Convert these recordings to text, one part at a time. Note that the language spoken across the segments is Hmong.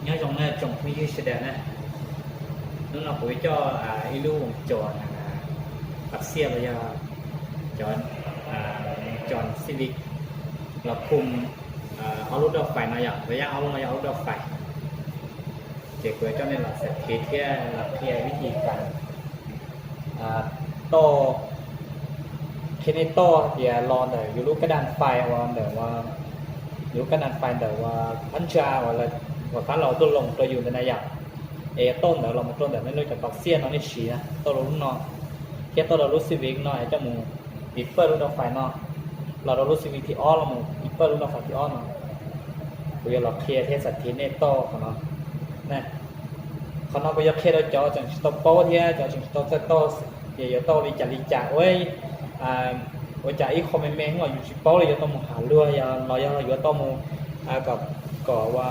Nyob zoo na tsoom phooj ywg sawv daws na, hnub no kuv yuav coj ib lub voos cos pam xiaj los yog cov voos cos Civic los khum ob lub rauj fais no yom, los yog ob lub no yog ob lub rauj fais. Ces kuv yuav coj nej los xam thiv thiab los qhia vib thib kas toj, qhia nej toj tias los ntawm yus lub kab daj fais uas ntawm, yus lub kab daj fais ntawm uas phab ntsa uas, uas fab laus tuaj loos rau yus ntawd na yom. Es toj ntawd los mus rau ntawm nej lub cov pam xiaj no nej siv na, toj rau lub no thiab toj rau lub Civic no es coj mus tiv pawj lub rauj fais no, los rau lub Civic thib ob los mus tiv pawj lub rauj fais thib ob no. Kuv yuav los qhia thiab xam thiv nej toj qhov no. Qhov no kuv yuav qhia rau cov tseem tsis tau paub thiab cov tseem tsis tau txawj toj, ces yuav tau li cas li cas ua, ua cas ib qho me me los yus tsis paub li yuav tau mus has luag los yog yuav tau mus kom, kom ua,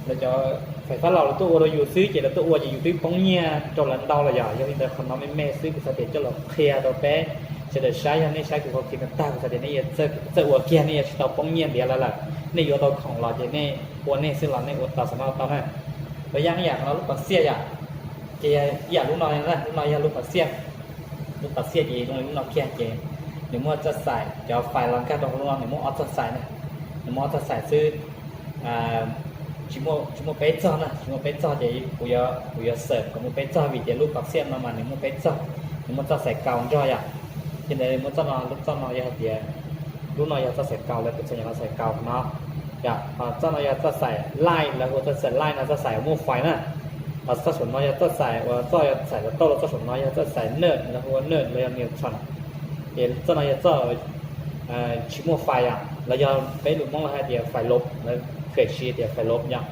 lawv cov fais fab laus lawv tuaj ua rau yus xwb ces lawv tuaj ua ces yus twb poob nyiaj rau lawv ntau los yom. Yog li ntawd qhov no me me xwb kuv xav tias coj los qhia rau peb sawv daws saib, yog nej saib kuv qhov clip no tag kuv xav tias nej yuav txawj ua kiag, nej yuav tsis tau poob nyiaj ntiav lawv lawm. Nej yuav tau khoom los ces nej ua nej xwb los nej ua tau xav no tau na. Los yam ib yam qhov no lub pam xiaj yom, ces ib yam lub no, lub no yog lub pam xiaj. Lub pam xiaj ces zoo li lub no kiag ces nws muaj txoj xaim, cov fais los nkag rau hauv lub no nws muaj ob txoj xaim na, nws muaj ob txoj xaim xwb. Tsis muaj, tsis muaj peb txoj na, tsis muaj peb txoj ces kuv yuav, kuv yuav xawm kom muaj peb txoj vim tias lub pam xiaj no mas nws muaj peb txoj, nws muaj txoj xaim kaus nrog yom. Ces ntawd muaj txoj no, lub txoj no yog tias, lub no yog txoj xaim kaus, lawv kuj txhais yog xaim kaus no. Yog txoj no yog txoj xaim laij, lawv hu txoj xaim laij no txoj xaim uas muaj fais na. Ho txoj saum no yog txoj xaim uas txoj xaim los tauj los txoj saum no yog txoj xaim naj, lawv hu ua naj los yog neutron. Ces txoj no yog txoj tsis muaj fais yom, los yog peb lus Hmoob los hais tias fais lov, lawv kheem siv tias fais lov yom.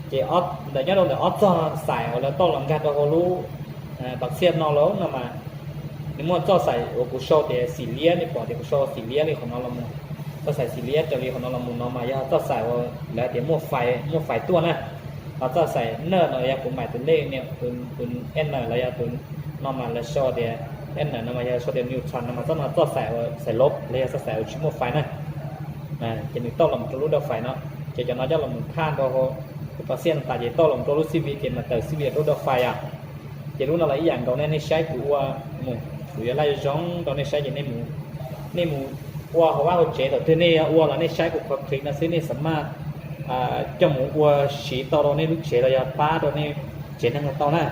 Ces ntawm nyob rau ntawm ob txoj xaim uas lawv tauj los nkag rau hauv lub pam xiaj no lawm no mas, nws muaj txoj xaim uas kuv sau tias xim liab, nej pom tias kuv sau xim liab li qhov no los mus, txoj xaim xim liab raws li qhov no los mus no mas yog txoj xaim uas lawv hais tias muaj fais, muaj fais tuaj na. Ho txoj xaim naj no yog kuv mais tus lej, tus N los yog tus no mas lawv sau tias N no mas yog sau tias neutron no mas txoj no txoj xaim uas xaim lov los yog txoj xaim uas tsis muaj fais na. Ces nws tauj los rau lub rauj fais no, ces cov no coj los phaj rau hauv pam xiaj no tas ces tauj los rau lub Civic ces mas tawm Civic rau rauj fais yom. Ces lub no los ib yam nkaus ne, nej saib kuv ua mus, kuv yuav laij zoo rau nej saib ces nej mus ua hauv vaj hauv tsev thaum twg nej yuav ua los nej saib kuv qhov clip no xwb nej xam maj coj mus ua siv tau rau nej lub tsev los yog pab rau nej tsev neeg los tau na.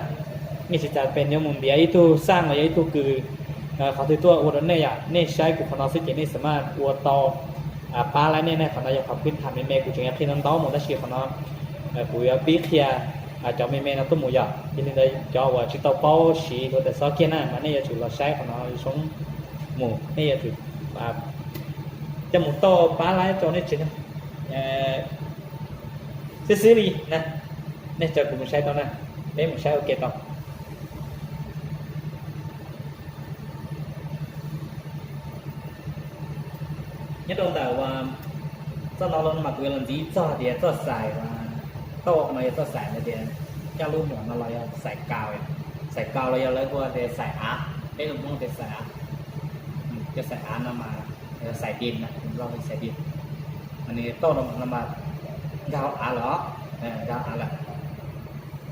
Nej tsis tas pes yuav mus ntiav ib tug xaj los yog ib tug kws qhov twg tuaj ua rau nej yom, nej saib kuv qhov no xwb ces nej xam maj ua tau pab laib nej ne. Qhov no yog qhov pwj tham me me, kuv tseem yuav qhia ntau ntau mus tab sis qhov no kuv yuav pib qhia cov me me no tuaj mus yom. Yog li ntawd cov uas tsis tau paub siv hluav taws xob kiag na mas nej yuav tsum los saib qhov no zoo mus, nej yuav tsum coj mus tauj pab laib rau nej tsev neeg xwb xwb li na. Nej caw kuv mus saib tau na, peb mus saib ua ke tau. Nyob rau ntawm uas txoj no los mas kuv yuav los ntxiv txog tias txoj xaim uas tauj no yog txoj xaim ntawd tias coj lub muam no los yog xaim kaus, xaim kaus los yog lawv hu tias xaim av, peb lus Hmoob tias xaim av. Cov xaim av no mas xaim dis na, Nplog xaim dis. Nws tauj no mas nkag hauv av lawm, nkag hauv av lawm.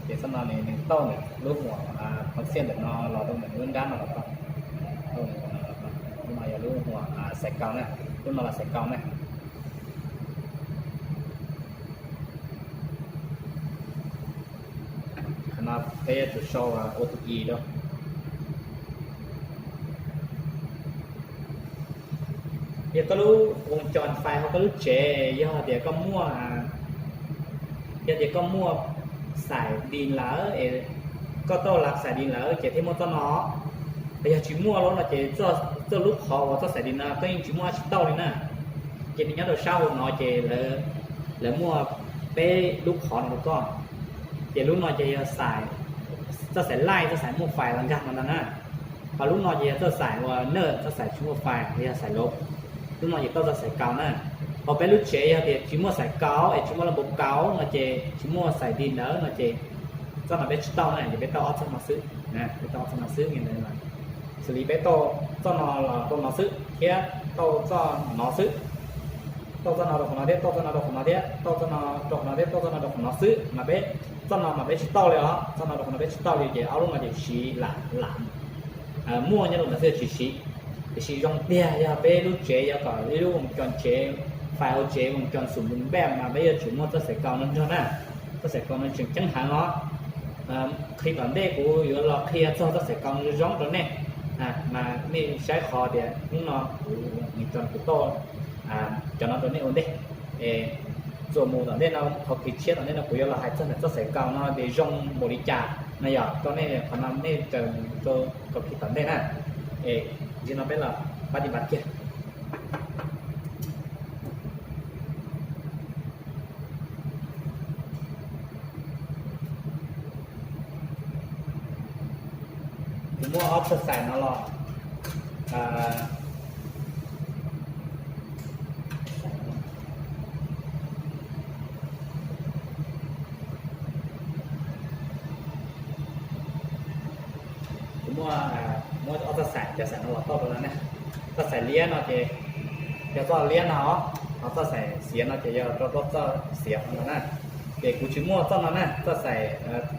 Ces txoj no nws tauj ntawm lub muam pam xiaj ntawm no los rau ntawm lub nrab no los tau. Lub no yog lub muam xaim kaus na, lub no los xaim kaus na. Qhov no peb yuav tsum sau ua tus i rau. Yog koj lub voos cos fais hauv koj lub tsev, yog tias koj muaj, yog tias koj muaj xaim dis lawm, koj tauj lab xaim dis lawm ces thiaj muaj txoj no. Yog tsis muaj lawm no ces txoj lub qhov uas txoj xaim dis no koj yeej tsis muaj dab tsi tauj li na. Ces nws nyob rau sab hauv no ces lawv muaj peb lub qhov no rau koj. Ces lub no ces yog xaim, txoj xaim laij, txoj xaim muaj fais los nkag no ntag na. Ho lub no ces yog txoj xaim uas naj, txoj xaim tsis muaj fais los yog xaim lov. Lub no ces tauj txoj xaim kaus na. Ho peb lub tsev yog tias tsis muaj xaim kaus es tsis muaj laj npau kaus no ces tsis muaj xaim dis ntawd no ces txoj no peb tsis tauj na, ces peb tauj ob txoj no xwb. Peb tauj ob txoj no xwb li ntawd. Xws li peb tauj txoj no los tau no xwb thiab tauj txoj no xwb. Tauj txoj no rau qhov no thiab, tauj txoj no rau qhov no thiab, tauj txoj no rau qhov no thiab, tauj txoj no rau qhov no xwb mas peb, txoj no mas peb tsis tauj li os, txoj no rau qhov no peb tsis tauj li ces ob lub no ces siv lam lam muaj nyob rau ntawd xwb tsis siv. Tiam sis zoo tiag yog peb lub tsev yog kom ib lub voos cos tsev, fais hauv tsev voos cos xum npej mas peb yuav tsum muaj txoj xaim kaus no nrog na. Txoj xaim kaus no tseem ceeb heev os. Qhib tom ntej kuv yuav los qhia txog txoj xaim kaus no zoo rau nej, mas nej saib qhov tias hnub no kuv, kuv tauj cov no rau nej ua ntej. Txuas mus tom ntej no, qhov kis tshiab tom ntej no kuv yuav los hais txog ntawm txoj xaim kaus no tias zoo npaum li cas no yog rau nej, qhov no nej raws rau qhib tom ntej na. Ntsis no peb los pab ti npas kiag. Kuv muab ob txoj xaim no los, kuv muab, muab ob txoj xaim, cov xaim no los tauj rau no na. Txoj xaim liab no ces yog txoj liab no, ho txoj xaim xiav no ces yog rau txoj xiav no na. Ces kuv tsis muaj txoj no na, txoj xaim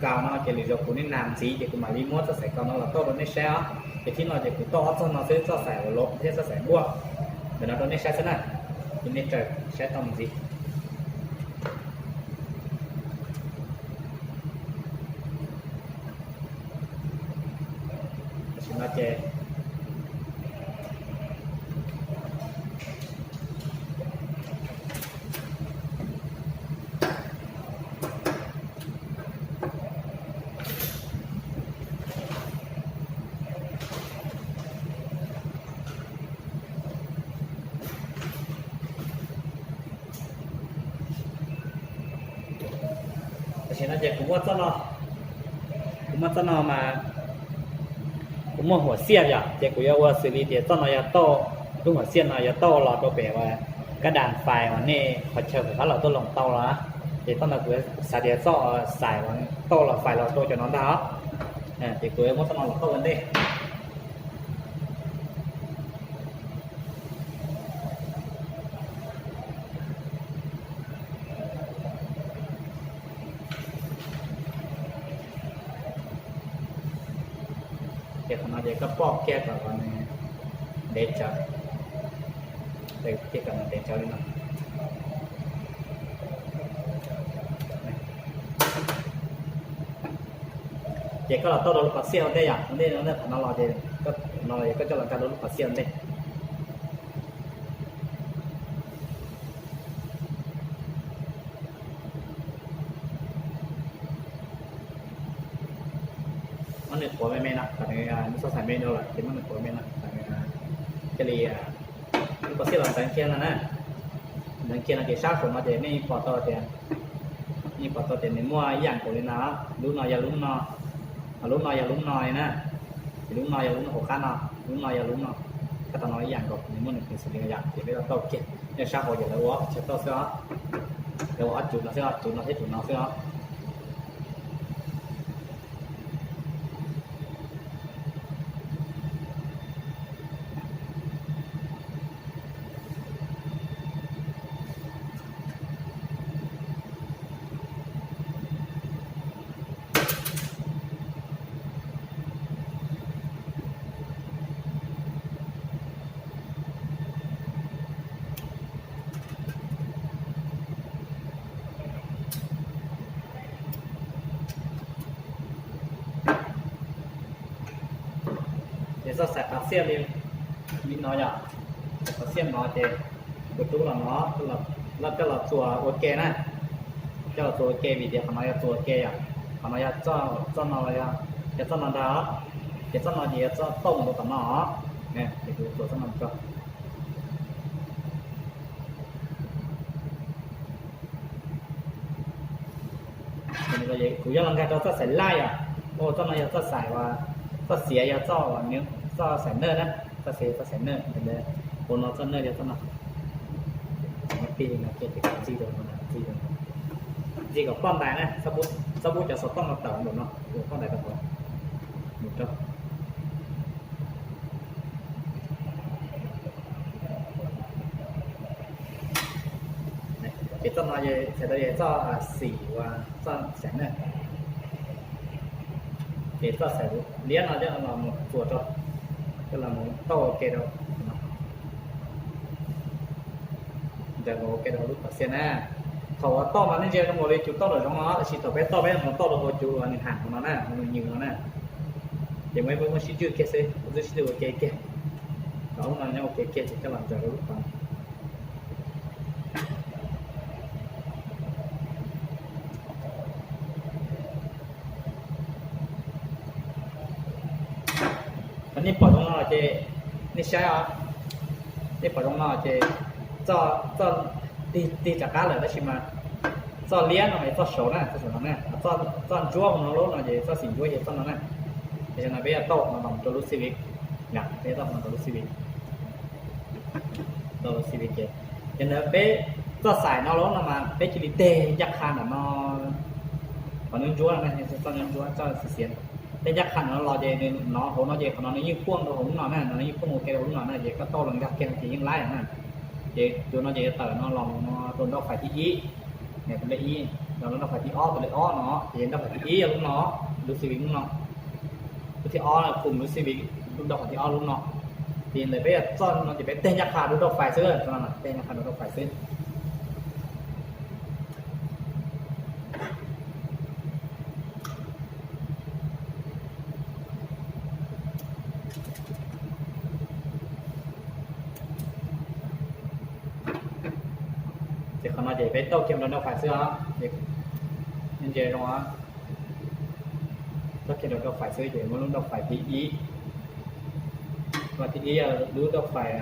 kaus no ces lwm zaus kuv niaj hnub ntxiv ces kuv mam li muab txoj xaim kaus no los tauj rau nej saib os. Ces thib no ces kuv tauj ob txoj no xwb, txoj xaim uas lov thiab txoj xaim npuaj, ntawm no rau nej saib xwb na. Ces nej raws saib tau mus ntxiv. Tam sim no ces Tam sim no ces kuv muaj txoj no, kuv muaj txoj no mas kuv muaj huam xiaj yom, ces kuv yuav ua xws li tias txoj no yog tauj, lub huam xiaj no yuav tauj los rau pem uas kab das fais uas nej qhov chaw kuv fab los tuaj loos tau los. Ces txoj no kuv xav tias txoj xaim uas tauj los fais los rau cov no ntag os. Ces kuv yuav muab txoj no los tauj ua ntej. Ces qhov no ces koj pom kiag kom nws ntev tsawv, kiag kom nws ntev tsawv li no. Ces koj los tauj rau lub pas xiaj ua ntej yom, ua ntej no qhov no los ces, no los koj coj los nkag rau lub pas xiaj ua ntej. Muab nws quav me me no kom nws, nws txoj xaim me dua lawm ces muab nws quav me no kom nws thiaj li, lub pas xiaj los ntxeev kiag no na. Ntxeev kiag no ces sab saum no ces nej pom tau tias, nej pom tau tias nws muaj ib yam nkaus li no, lub no yog lub no, lub no yog lub no li na. Ces lub no yog lub no hauv qab no, lub no yog lub no, kab tau no ib yam nkaus, nws muaj nws pees xws li no yom, ces peb los tauj kiag. Nej sab hauv ces lawv ua ob peb chaw tauj xwb os. Lawv ua ob cuv no xwb os, cuv no thiab cuv no xwb os. Ces txoj xaim qav xiaj li, li no yom, xaim qav xiaj no ces kuv rub los no, coj los txuas ua ke na, coj los txuas ua ke vim tias qhov no yog txuas ua ke yom, qhov no yog txoj no los yog, yog txoj no ntag, ces txoj no ces yog txoj tauj mus rau tom no, ces kuv txuas txoj no rau. Kuv yuav los nkag rau txoj xaim laj yom, txoj no yog txoj xaim, txoj xiav yog txoj, txoj xaim nawj na, txoj xiav yog txoj xaim nawj, ua no txoj nawj yog txoj no. Tig no ces ntxig rau, ntxig kom poj ntais na, txhob pub cov xov tooj no tawm mus no, ua poj ntais rau hauv, mus rau. Txoj no ces txhais tau tias txoj xim uas txoj xaim na, ces txoj xaim liab no coj los mus txuas rau, coj los mus tauj ua ke rau, ntsaws ua ke rau lub pas xiaj na. Thaum uas tauj mas nej ntsia zoo nkaus li cov tauj nraum zoov no, tab sis thaum peb tauj peb mus tauj rau hauv cov uas nws ham hauv no na, nws nyeem no na, ces muaj ib lub muab sib tswj kiag xwb, muab sib tswj ua ke kiag, rau lub no nyob ua ke kiag ces coj los ntsaws rau lub pas. Nej pom zoo no ces nej saib os, nej pom zoo no ces txoj, txoj tig, tig rov qab lawm tab sis mas txoj liab no mas txoj saud na, txoj saud no na, txoj ntsuab hauv no lub no ces txoj xim ntsuab ces txoj no na. Ces no peb yuav tauj no los rau lub xib vis, peb tauj no rau lub xib vis, tauj lub xib vis ces, ces ntawd peb txoj xaim no lub no mas peb cia li teg ncaj qha ntawm no, qhov ntsuab ntsuab no, txoj ntsuab ntsuab txoj xiav xiav, teg ncaj qha ntawm no los ces nws no hauv no ces qhov no nws yeej pooj rau hauv lub no na, no nws yeej pooj ua ke rau hauv lub no na, ces koj tauj los nkag kiag no ces yeej laib na. Ces tus no ces yuav tawm no los no rau nrauj fais thib ib, tus lej ib, los rau nrauj fais thib ob, tus lej ob no, ces nrauj fais thib ib yog lub no, lub xib vis lub no, lub thib ob, lub xib vis, lub nrauj fais thib ob lub no. Ces ntawm peb yuav txoj no ces peb teg ncaj qha rau nrauj fais xwb, teg ncaj qha rau nrauj fais xwb. Ces qhov no ces peb tauj kiag rau nrauj fais xwb os. Ntsia zoo, tauj kiag rau nrauj fais xwb ces muab lub nrauj fais thib ib, thib ib lub nrauj fais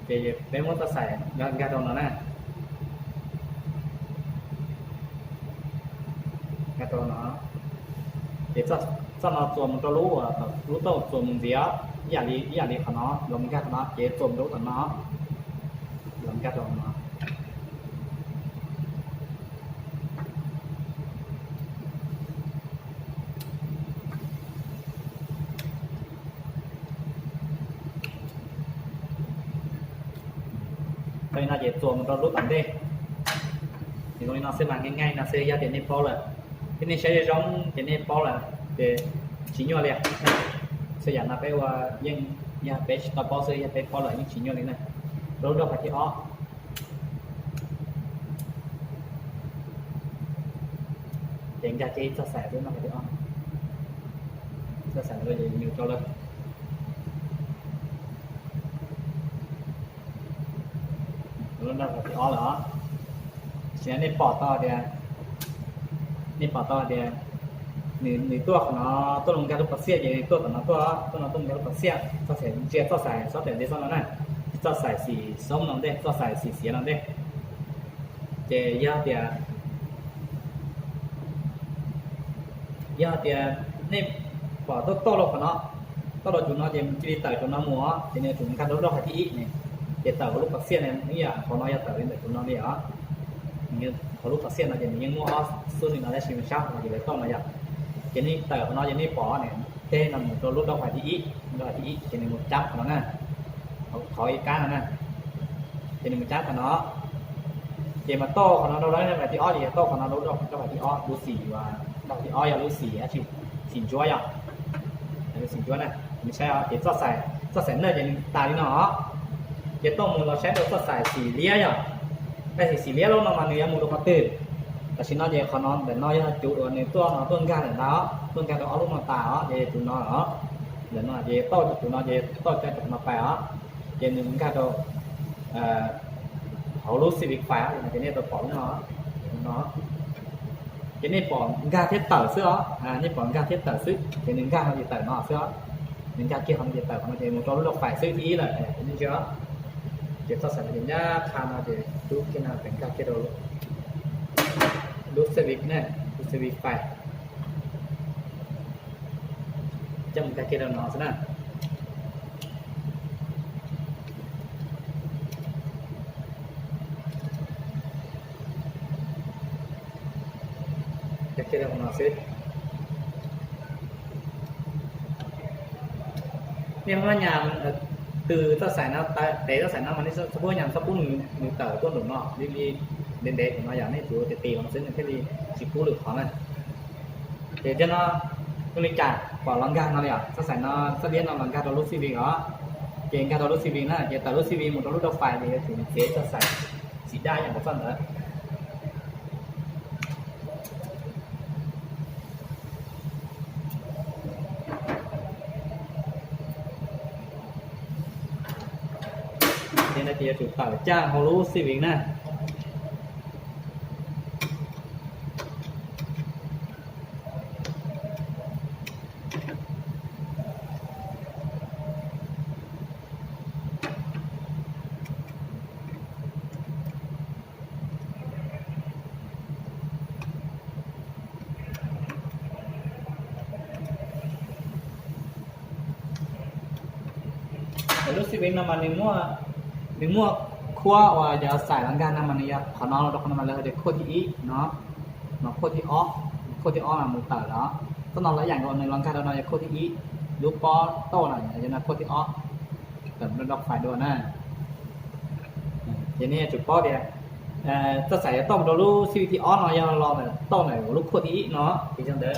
Ces peb muab txoj xaim nkag rau no na, nkag rau no. Ces txoj no txuas mus rau lub, lub tauj txuas mus ntxiv, ib yam li, ib yam li qhov no los nkag qhov no ces txuas mus rau lub tom no, los nkag rau no. Tau li no ces txuas mus rau lub tom ntej. Ces zoo li no xwb mas, nqaij nqaij no xwb, yog tias nej paub lawm, thiab nej saib zoo zoo ces nej paub lawm ces tsis nyuaj li. Xwb yam no peb ua yeej, yog peb tsis tau paub xwb, yog peb paub lawm yeej tsis nyuaj li na. Rau lub nrauj fais thib ob, ces nkag kiag ib txoj xaim xwb, nrauj fais thib ob, txoj xaim nws rau lawm. Lub nrauj fais thib ob lawm os. Sim no nej pom tau tias, nej pom tau tias nws, nws tuaj qhov no, tuaj los nkag lub pas xiaj ces nws tuaj tom no tuaj, tuaj no tuaj nkag lub pas xiaj, txoj xaim ntsia txoj xaim xob tawm ntej txoj no na, txoj xaim xim xoob no ntej, txoj xaim xim xiav no ntej. Ces yog tias, yog tias nej pom tuaj tauj rau qhov no, tauj rau tus no ces cia li tawm tus no mus os, ces nws yuav tsum nkag rau lub nrauj fais thib ib ne, ces tawm hauv lub pas xiaj ne, ib yam qhov no yog tawm li ntawm tus no li os. Hauv lub pas xiaj no ces nws yeej muaj ob xub li no tab sis mas sab qhov no ces lawv tauj no yom. Ces nej tawm qhov no ces nej pom ne, teg no mus rau lub nrauj fais thib ib, nrauj fais thib ib ces nws mus cab qhov no na, qhov ib kab no na, ces nws mus cab qhov no. Ces mas tauj qhov no rau lub nrauj fais thib ob ces yog tauj qhov no rau nrauj fais thib ob, lub xim, nrauj fais thib ob yog lub xim, xim ntsuab yom, lub xim ntsuab na. Nws saib ces txoj xaim, txoj xaim na ces nws tas li no os. Ces tauj mus los saib rau txoj xaim xim liab yom. Txoj xaim xim liab lub no mas nws yuav mus rau qhov twg? Tam sim no ces qhov no ntawm no yog cov uas nws tuaj no tuaj nkag ntawm ntawd, tuaj nkag rau ob lub no tas os, ces tus no os. Ntawm no ces tauj tus no ces tauj cov no pais os, ces nws nkag rau hauv lub xib vis fais, ces nej tau pom lub no, no. Ces nej pom nkag thiab tawm xwb os, nej pom nkag thiab tawm xwb, ces nws nkag no ces tawm no xwb os. Nws nkag kiag qhov no ces tawm qhov no ces mus rau lub nrauj fais xwb thib ib lawm, nej ntsia. Ces txoj xaim no ces ncaj qha no ces rub kiag no ces nkag kiag rau lub xib vis ne, lub xib vis fais. Coj mus nkag kiag rau no xwb na. Ces no xwb. Nej muab nyas tws txoj xaim no, tev txoj xaim no mas nej txhob pub nyas, txhob pub nws tawm tuaj nraum no li, li ntev ntev no yom, nej tsuas tis tis no xwb nws thiaj li tsis kub lwm qhov na. Ces thiab no, zoo li cas pom los nkag no li os, txoj xaim no, txoj liab no los nkag rau lub C V os. Ces nkag rau lub C V na, ces tawm lub C V mus rau lub dab fais ces yuav tsum txiav txoj xaim xim daj ib yam nkaus txoj ntawd. Ces no ces yuav tsum tawm caj hauv lub C V na. Lub C V no mas nws muaj, nws muaj khuab uas yog xaim los nkag no mas nws yog qhov no rau qhov no mas lawv tias khuab thib ib no, no khuab thib ob, khuab thib ob mas mus tawm los. Txoj no los ib yam nkaus, nws los nkag rau no yog khuab thib ib, lub pob tauj no yog no khuab thib ob, tawm mus rau dab fais dua na. Ces nej yuav tsum paub tias txoj xaim yuav tauj mus rau lub C V thib ob no yog los ntawm, tauj ntawm lub khuab thib ib no, ces yog ntawd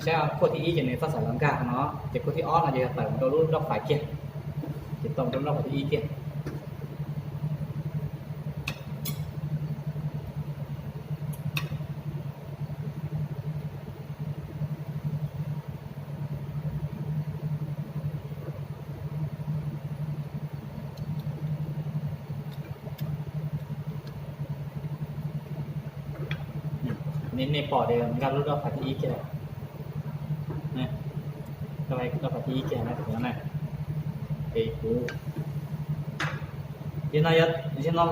saib khuab thib ib ces nws txoj xaim los nkag no, ces khuab thib ob no ces yog tawm mus rau lub dab fais kiag, ces tawm mus rau dab fais thib ib kiag. Nej, nej pom tias nkag lub dab fais thib ib kiag, dab fais thib ib kiag na, tus no na. Es kuv, yog no, yog no,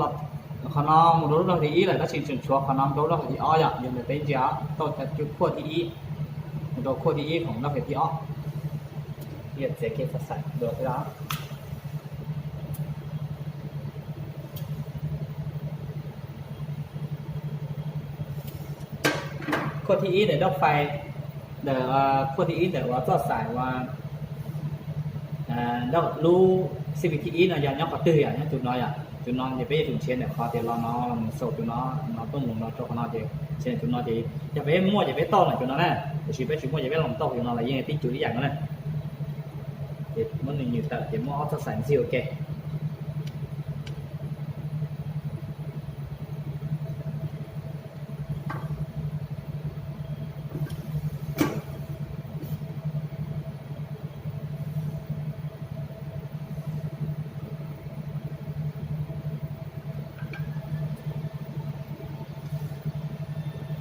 qhov no mus rau lub dab fais thib ib lawm tab sis tseem tshuav qhov no mus rau lub dab fais thib ob yom, yog ntawm peb ntsia tauj cov khuab thib ib mus rau khuab thib ib khoom dab fais thib ob. Yog txiav kiag txoj xaim dua xwb os. Khuab thib ib ntawm dab fais, ntawm khuab thib ib ntawm uas txoj xaim uas lub C V thib ib no yog nyob qhov twg yom? Nyob tus no yom. Tus no ces peb yuav tsum nrhiav ntawm qhov tias los no los mus xaus tus no, no tuaj mus no rau qhov no ces nrhiav tus no ces yog peb muaj ces peb tauj ntawm tus no na, tiam sis peb tsis muaj ces peb los tauj tus no los yeej tib cuv ib yam no na. Ces muab nws nyws tawm ces muab ob txoj xaim ntxig ua ke.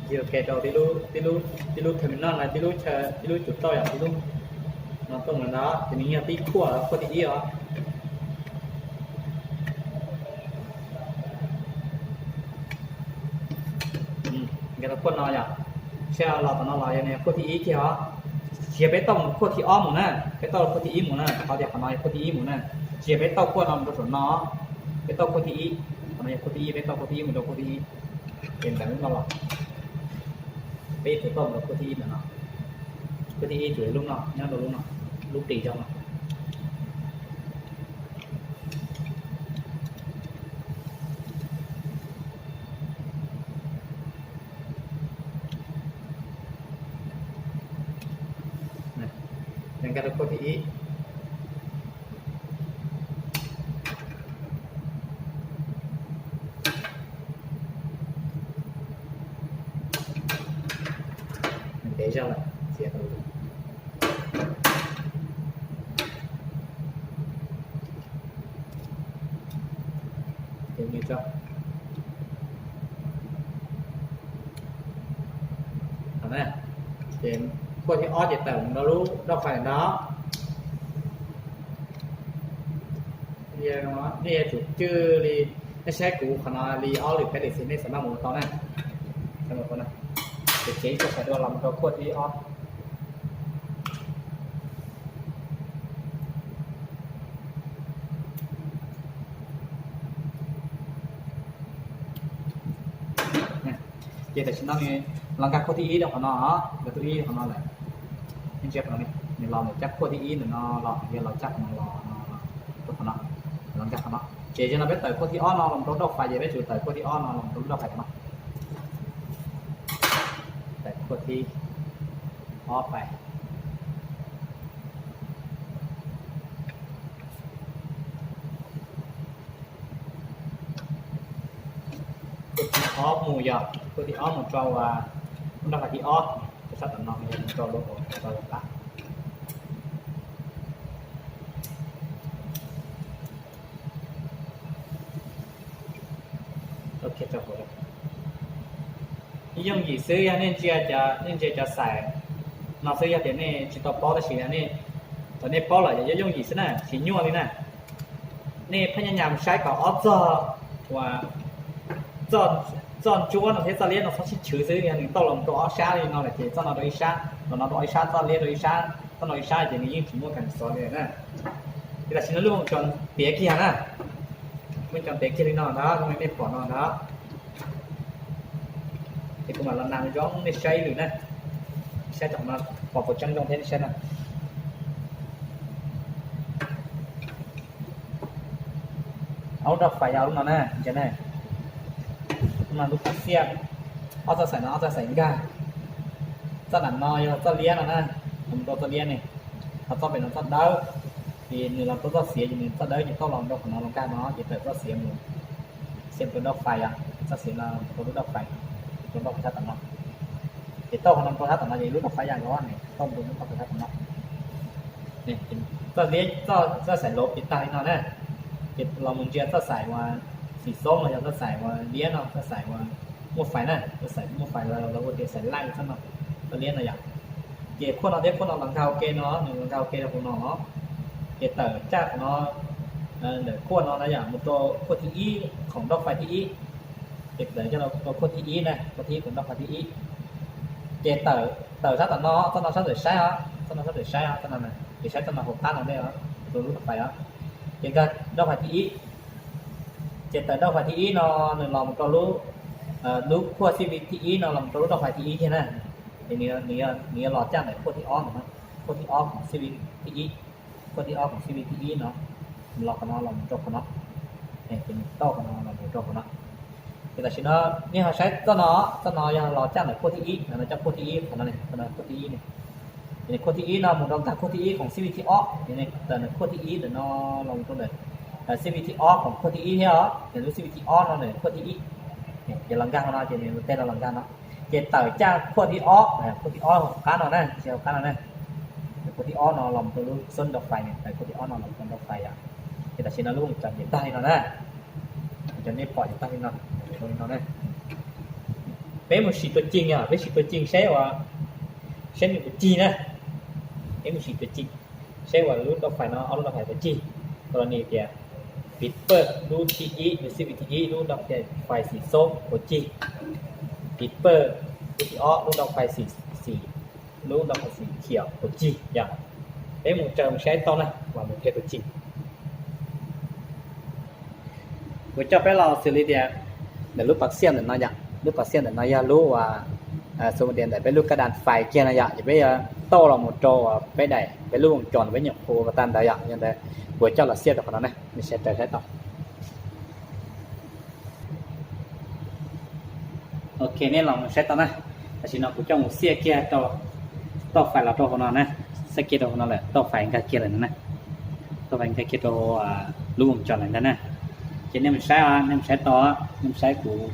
Ntxig ua ke rau tib lub, tib lub terminal no, tib lub chaw, tib lub tsum tauj yom, tib lub no tuaj mus ntawd ces nws yog tib khuab, khuab thib ib os. Nkag rau khuab no yom, saib los tom no los yog nws khuab thib ib kiag os. Tsis yog peb tauj mus khuab thib ob mus na, peb tauj khuab thib ib mus na, qhov tias qhov no yog khuab thib ib mus na. Tsis yog peb tauj khuab no mus rau saum no, peb tauj khuab thib ib, qhov no yog khuab thib ib, peb tauj khuab thib ib mus rau khuab thib ib. Ces ntawm lub no los peb yuav tsum tauj mus rau khuab thib ib ntawm no. Khuab thib ib tsum yog lub no, nyob rau lub no, lub qis zog no. Nkag rau khuab thib ib. Ntev zog lawm, txiav tau. Ces nws tso. Ces khuab thib ob ces tawm mus rau lub dab fais ntawd. Nej yuav tsum cwj li, nej saib kuv qhov no li ob lwm peb lwm xwb nej xav maj mus ua tau na. Ces tsev ib txoj xaim dua los mus rau khuab thib ob. Ces tam sim no nws Los nkag khuaj thib ib rau qhov no, nkag thib ib qhov no lawm. Ntsia qhov no, nws los mus cab khuaj thib ib ntawm no los, yog los cab qhov no los, rau qhov no, los nkag qhov no. Ces yog no peb tawm khuaj thib ob no los rau lub doj fais, ces peb tsum tawm khuaj thib ob no los rau lub doj fais no. Tawm khuaj thib ob fais. Khuaj thib ob mus yog, khuaj thib ob mus rau lub doj fais thib ob, sab tom no yog mus rau lub, rau lub qab. Yooj yim xwb yog nej ntsia, nej ntsia cov xaim no xwb, yog tias nej tsis tau paub tab sis nej, thaum nej paub lawm yog yooj yim xwb na, tsis nyuaj li na. Nej phab nyaj nyas saib kom ob txog, uas txoj ntsuab no thiab txoj liab no txhob sib chwv xwb, yog nws tauj los rau ob sab li no lawm ces txoj no rau ib sab, los no rau ib sab, txoj liab rau ib sab, txoj no ib sab ces nws yeej tsis muaj kas xov li na. Ces tam sim no lub voos tsos tiav kiag na, lub tsos tiav kiag li no ntag, zoo li nej pom no ntag. Ces kuv mam los nas zoo nej saib ib lwm na, saib tom no pom puas tseeb zoo thiab nej saib na. Ob lub doj fais yog lub no na, ntsia na. Lub no lub pas xiaj, ob txoj xaim no ob txoj xaim nkag. Txoj nram no yog txoj liab no na, los rau txoj liab ne, ho txoj pem no txoj dawb. Ces nws los rau txoj xiav ces nws txoj dawb ces tauj los rau qhov no los nkag no ces tawm txoj xiav mus, xiav rau doj fais yom, txoj xiav no rau lub doj fais, rau doj fais sab tom no. Ces tauj qhov no rau sab tom no ces lub doj fais yam no ne, tauj rau lub doj fais sab tom no. Txoj liab, txoj xaim lov ces tag li no na. Ces los mus ntsia txoj xaim uas xim xoob los yog txoj xaim uas liab no, txoj xaim uas muaj fais na, txoj xaim muaj fais los lawv hu tias xaim laij txoj no, txoj liab no yom. Ces khuaj no thiab khuaj no los nkag ua ke no, nws los nkag ua ke rau hauv no. Ces tawm caj qhov no, ntawm khuaj no na yom, mus rau khuaj thib ib, khoom doj fais thib ib. Ces tawm coj rau khuaj thib ib na, khuaj thib ib khoom doj fais thib ib. Ces tawm, tawm sab tom no, txoj no sab tawm saib os, txoj no sab tawm saib os, txoj no, ces saib txoj no hauv qab no ntej os, rau lub doj fais os. Ces nkag doj fais thib ib. Ces tawm doj fais thib ib no, nws los mus rau lub, lub khuaj xib vis thib ib no los mus rau lub doj fais thib ib thiab na. Ces nws yuav los caj ntawm khuaj thib ob no, khuaj thib ob khoom xib vis thib ib, khuaj thib ob khoom xib vis thib ib no, los qhov no los mus rau qhov no, ces nws tauj qhov no los mus rau qhov no. Ces tam sim no nej ho saib txoj no, txoj no yog los caj ntawm khuaj thib ib, no coj khuaj thib ib qhov no, khuaj thib ib ne. Ces khuaj thib ib no mus rau nkag khuaj thib ib khoom xib vis thib ob, ces tawm ntawm khuaj thib ib ntawm no los mus rau ntawm xib vis thib ob khoom khuaj thib ib thiab os, ces lub xib vis thib ob no ntawm khuaj thib ib. Ces los nkag no ces nws tej no los nkag no. Ces tawm caj khuaj thib ob, khuaj thib ob hauv qab no na, tsis hauv qab no na. Khuaj thib ob no los mus rau lub xoob doj fais, tawm khuaj thib ob no los mus rau doj fais yom. Ces tam sim no lub voos tsos ces tag li no na. Cov nej pom ces tag li no, li no na. Peb mus sim tua cig os, peb sim tua cig saib ua, saib nws puas cig na. Peb mus sim tua cig saib ua lub doj fais no, ob lub doj fais puas cig. Tau los nws tias, pis pawj lub thib ib, lub xib vis thib ib, lub doj fais xim xoob puas cig. Pis pawj lub thib ob, lub doj fais xim, xim, lub doj fais xim khiav puas cig yom. Peb mus tsaws mus saib tau na, vam mus qhia tua cig. Kuv coj peb los xws li tias ntawm lub pas xiaj ntawm no yom, lub pas xiaj ntawm no yog lub uas, xws li tias ntawm peb lub kab das fais kiag no yom, ces peb yuav tauj los mus rau uas peb daim, peb lub voos tsos peb nyuam qhuav ua tag ntawd yom, yog ntawd kuv coj los xiaj rau qhov no na, nej saib raws saib tau. Ok, nej los mus saib tau na. Tam sim no kuv coj mus xiaj kiag rau, tauj fais los rau hauv no na, xiaj kiag rau hauv no lawm, tauj fais nkag kiag lawm na, tauj fais nkag kiag rau lub voos tsos lawm ntag na. Ces nej mus saib, nej mus saib tau, nej mus saib kuv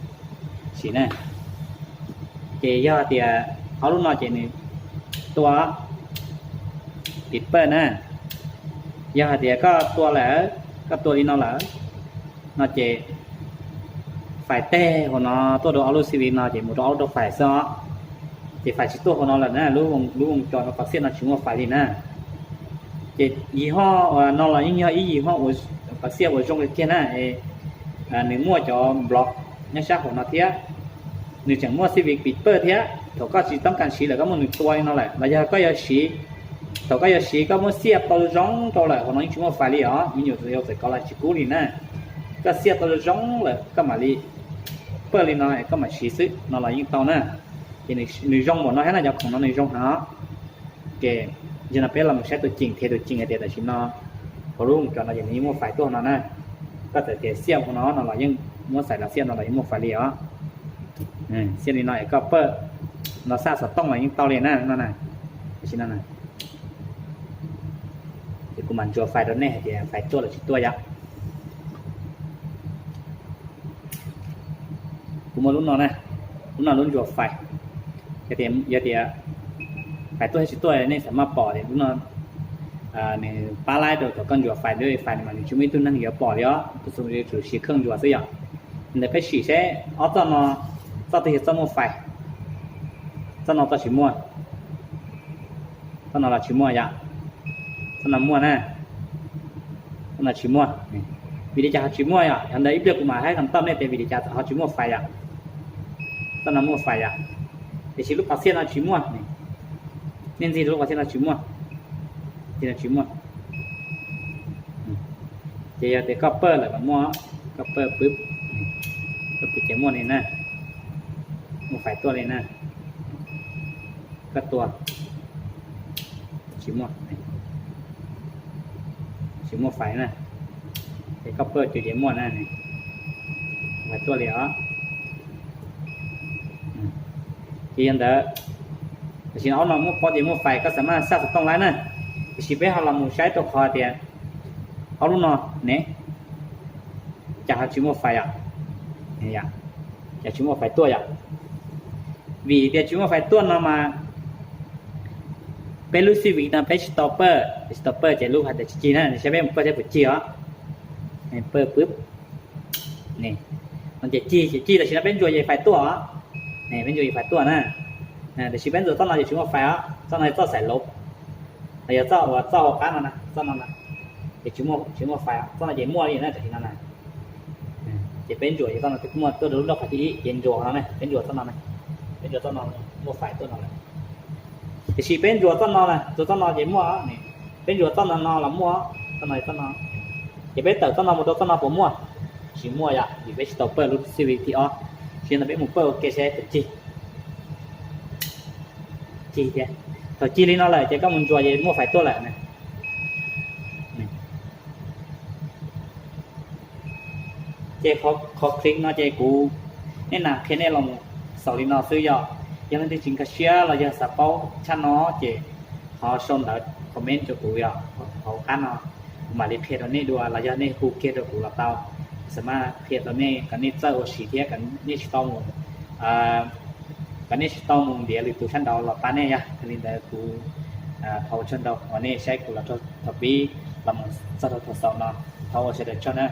sim na. Ces yog tias ob lub no ces nws tua, pis pawj na, yog hais tias koj tua lawm, koj tua li no lawm no ces fais teg hauv no tuaj rau ob lub xib vis no ces mus rau ob lub doj fais xwb os. Ces fais tsis tuaj hauv no lawm na, lub voos tsos no pas xiaj no tsis muaj fais li na. Ces yim hoj uas no los yeej yog ib yim hoj pas xiaj uas zoo kiag na, nws muaj cov block nyob sab hauv no thiab, nws tseem muaj xib vis pis pawj thiab. Thaum koj tsis toob kas siv lawm koj muab nws tua li no lawm los yog koj yuav siv, thaum koj yuav siv koj muab xiaj tau zoo rau lawm hauv no yeej tsis muaj fais li os, me nyuam yau txawm kov los tsis kub li na. Koj xiaj tau zoo lawm koj mam li pawj li no koj mam siv xwb no los yeej tau na. Ces nws zoo npaum no thiab na, cov khoom no nws zoo heev. Ces yog no peb los mus saib tus ceem, qhia tus ceem hais tias tam sim no hauv lub cov no ces nws yeej muaj fais tuaj no na. Koj txawm tias xiaj hauv no no los yeej muab xais los xiaj no los yeej muaj fais li os. Xiaj li no es koj pawj no xaj xov tooj los yeej tau li na no na. Tam sim no ces kuv mam ntsuas fais rau nej hais tias fais tuaj los tsis tuaj yom. Kuv muaj lub no na, lub no lub ntsuas fais. Yog tias fais tuaj thiab tsis tuaj nej xam maj pom tias lub no nws pab laib rau thaum koj ntsuas fais, fais mas nws tsis muaj ib tug neeg yuav pom li os, tus xu tsum siv kheej ntsuas xwb yom. Ntawd peb sim seb ob txoj no, txoj twg yog txoj muaj fais. Txoj no txoj tsis muaj, txoj no los tsis muaj yom. Txoj no muaj na, txoj no tsis muaj. Vim li cas ho tsis muaj yom? Yog ntawd ib pliag kuv mam hais kom tau nej tias vim li cas ho tsis muaj fais yom. Txoj no muaj fais yom, tiam sis lub pas xiaj no tsis muaj. Nej ntxig rau lub pas xiaj no tsis muaj, xiaj no tsis muaj. Ces yog tias koj pawj lawm mas muaj, koj pawj pwb, koj pwb ces muaj li na, muaj fais tuaj li na. Koj tua, tsis muaj, tsis muaj fais na. Ces koj pawj ces muaj na, fais tuaj li os. Ces yog ntawd, tam sim no ob no muaj pob ces muaj fais, koj xam maj xaj xov tooj laib na. Tiam sis peb ho los mus saib rau qhov tias ob lub no ne, cas ho tsis muaj fais yom? Cas tsis muaj fais tuaj yom? Vim tias tsis muaj fais tuaj no mas peb lub xib vim no peb tsis tau pawj, tsis tau pawj ces lub hais tias tsis cig na, saib peb mus pawj thiab puas cig os. Pawj pwb, no ces cig, ces cig tam sim no peb ntsuas ces fais tuaj os. Peb ntsuas ces fais tuaj na. Tiam sis peb ntsuas txoj no ces tsis muaj fais os, txoj no yog txoj xais lov, los yog txoj uas txoj hauv qab no na, txoj no na, ces tsis muaj fais, txoj no ces muaj li na tam sim no na. Ces peb ntsuas ces txoj no muaj tuaj rau lub nrob qhov thib ib, ces ntsuas no na, peb ntsuas txoj no na, peb ntsuas txoj no muaj fais tuaj no lawm. Tiam sis peb ntsuas txoj no na, ntsuas txoj no ces muaj, peb ntsuas txoj no no los muaj, txoj no txoj no, ces peb tawm txoj no mus rau txoj no puas muaj? Tsis muaj yom, vim peb tsis tau pawj lub xib vim thib ob. Tsis no peb mus pawj ua ke seb puas cig, cig thiab. Thaum cig li no lawm ces koj mus ntsuas ces muaj fais tuaj lawm na. Ces qhov click no ces kuv, nej na qhia nej los xaus li no xwb yom. Yog leej twg tsis nkag siab los yog xav paub tshaj no ces ho sau ntawv comment rau kuv yom, hauv qab no kuv mam li qhia rau nej dua, los yog nej hu kiag rau kuv los tau, xam maj qhia rau nej kom nej txawj ua siv thiab kom nej tsis tau mus, kom nej tsis tau mus ntiav lwm tus sab nraud los pab nej yog. Yog li ntawd kuv thov ua tsaug ntau uas nej saib kuv los thaum pib los mus txog rau thaum xaus no, thov ua sawv daws tsaug na.